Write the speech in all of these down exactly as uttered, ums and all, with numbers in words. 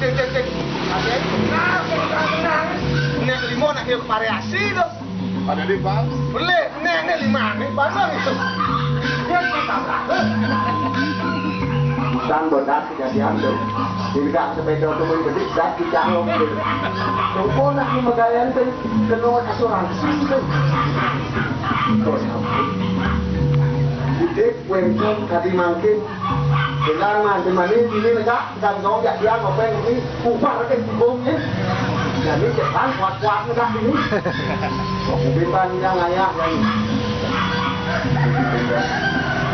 Cek, cek, cek. Oke. Nah, tenang, tenang. Nek limo nak yuk variasi to. Ada di, Bang. Boleh, nek, nek lima nih, Bang, itu. Dia kita. Bang bodas kejadian to. Tidak sepeda temen gede, dah kita. Engko nak ni megayan ten kena asuransi. Kok sampai. Ide kuwi tadi mangkin. Bilang, Mas, di mana ini negak? Kan dong, ya, dia ngopeng ini, bubar ke hukum, ya. Jadi, jangan kuat-kuat negak ini. Kok bukan yang ayah, yang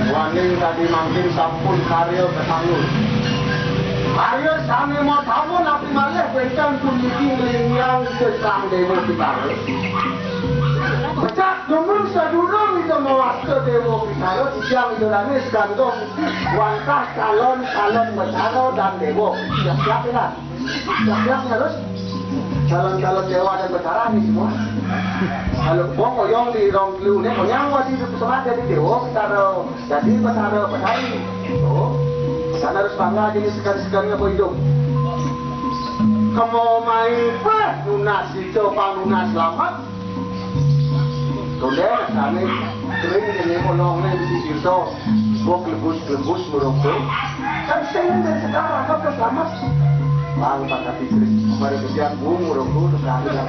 Waning tadi mangkin sampun karya ketangun. Karya sami mau tamu, napi malih wénten puniki nglingyang gesang Déwa Pitara. Pecak dumun sadurung Ida mawasta Déwa Pitara, titiang Ida Dané segantong wantah calon-calon Betara dan Déwa. Siap-siap ya, Ran? Siap-siap harus calon-calon Déwa dan Betara nih semua. Kalau gua koyong di rong telu nih, koyong wadi sebat jadi Déwa Pitara, jadi Betara Betari. Oh, sana harus bangga jadi sekali-sekali apa hidup. Kamu main peh nunas itu, pang nunas selamat. Tundék, sané kering, déné polongné bisi sirto. Gua klebus-klebus merokok. Kan sing dari sekarang apa selamat. Bang, tak hati kering. Mari kerjaan gua merokok, terus kami lah.